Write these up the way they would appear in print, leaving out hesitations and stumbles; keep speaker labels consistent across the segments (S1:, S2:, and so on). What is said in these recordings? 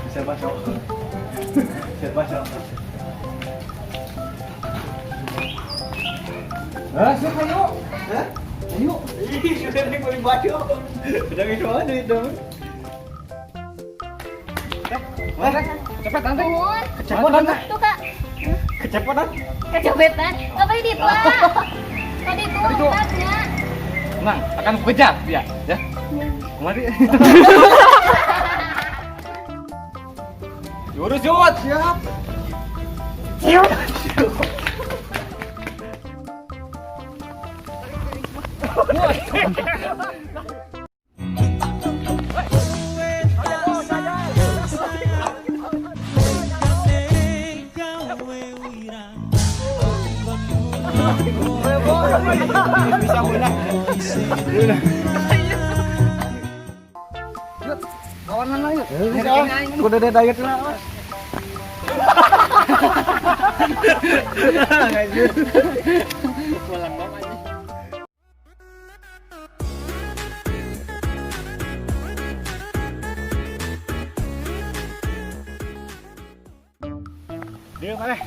S1: Siapa siapa? Siapa siapa? Ah, siapa ayo? Hah? Ayo. Ih, sudah nih beli baju. Udah itu aja itu. Mana? Kecopetan teh. Kecopetan.
S2: Tuh, Kak.
S1: Kecopetan.
S2: Kecopetan. Apa ini, Pak? Tadi itu tempatnya.
S1: Tenang, akan kukejar dia, ya. Kemari. Jurus, Yud. Siap. Siap. Bisa menang. Kawanan lah yuk. Kudu deh diet lah. Malang banget. Dia mana?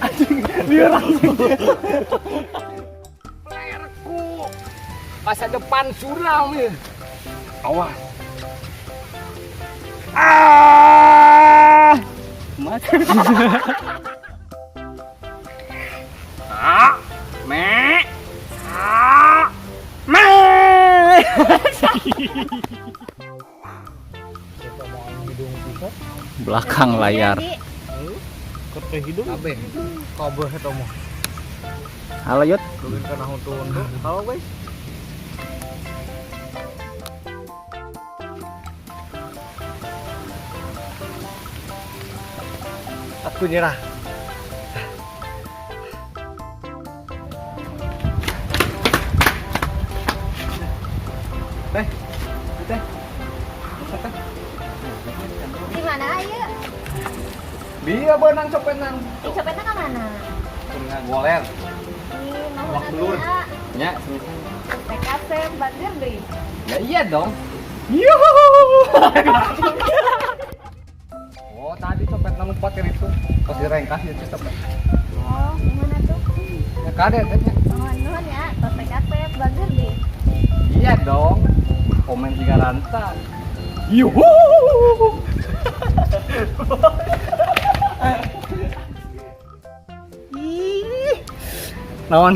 S1: Anjing, dia langsung. Playerku masa depan suram ya. Awas. Ah! Mas. Ah, me. Ah, me.
S3: Belakang layar. Halo Yud.
S1: Halo guys. Aku nyerah. Teh, teh, teh.
S2: Di mana ayo?
S1: Dia benang copetan.
S2: Di copetnya ke mana?
S1: Punya goler.
S2: Ih, mau
S1: Wah, telur. Ya,
S2: PKC banjir deh.
S1: Ya iya dong. Yuhu. Oh, tadi copet lompat kan itu. Pas direngkas itu copet.
S2: Oh, gimana tuh?
S1: Ya kadet ya.
S2: Nuhun nuhun ya, PKC banjir deh.
S1: Iya dong. Komen tiga rantai. Yuhu. Ih. Naon?